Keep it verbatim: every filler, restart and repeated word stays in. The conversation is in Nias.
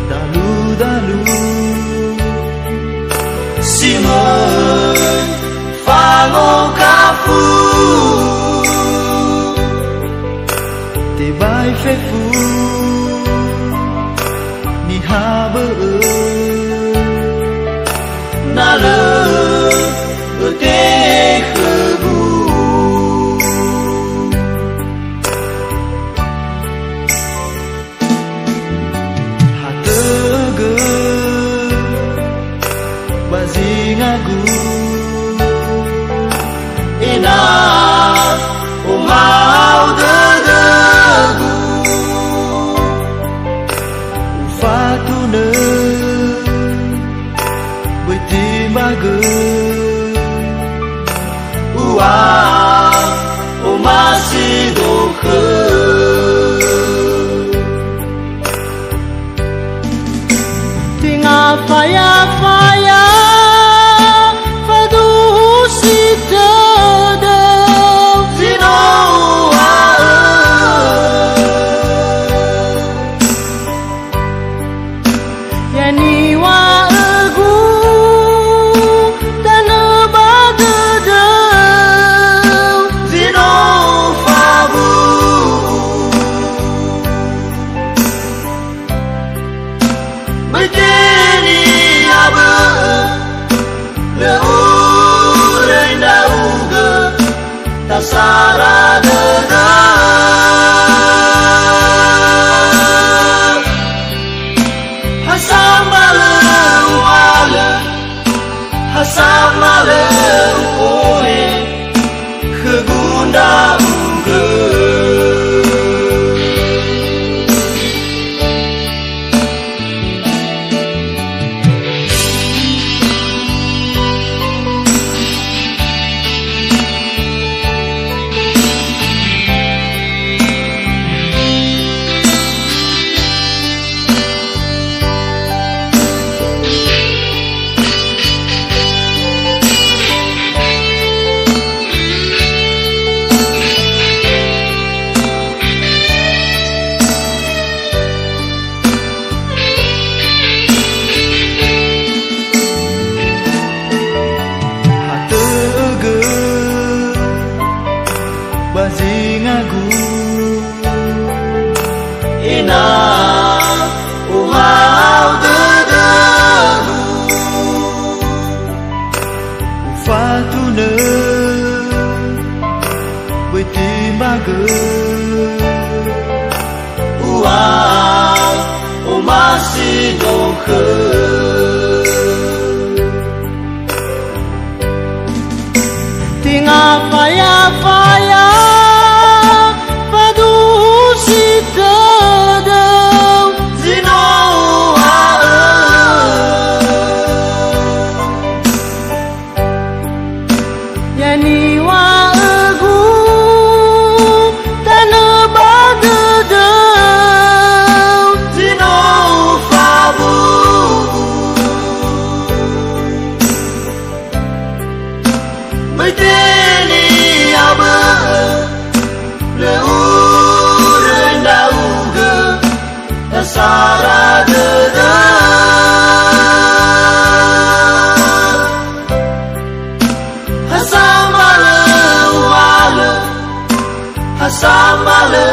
Dalu-dalu si möi fangokafu, tebai fefu niha bö'ö, na lö ötehe khögu. Hatögö ba zingagu, ena'ö ohao dödögu. Ufatunö böi timbagö, ua omasi dokhö. Tenga faya-faya faduhu si tödö zi no uŵa'ö. Ya niŵa'ögu, tanö ba dödöu zi no ufawu'u. Möi tenga bö'ö, lö uröi ndra'ugö, tasara dödö. Ha sambalö uŵalö, ha sambalö u'ohe, khögu ndra'ugö. Hatögö ba zingagu, ena'ö ohao dödögu. Ufatunö böi timbagö, ua omasi dokhö. Tenga faya-faya faduhu si tödö zi no uŵa'ö. Ya niŵa'ögu, tanö ba dödöu zi no ufawu'u. Möi tenga bö'ö, lö uröi ndra'ugö, tasara dödö. Ha sambalö uŵalö, ha sambalö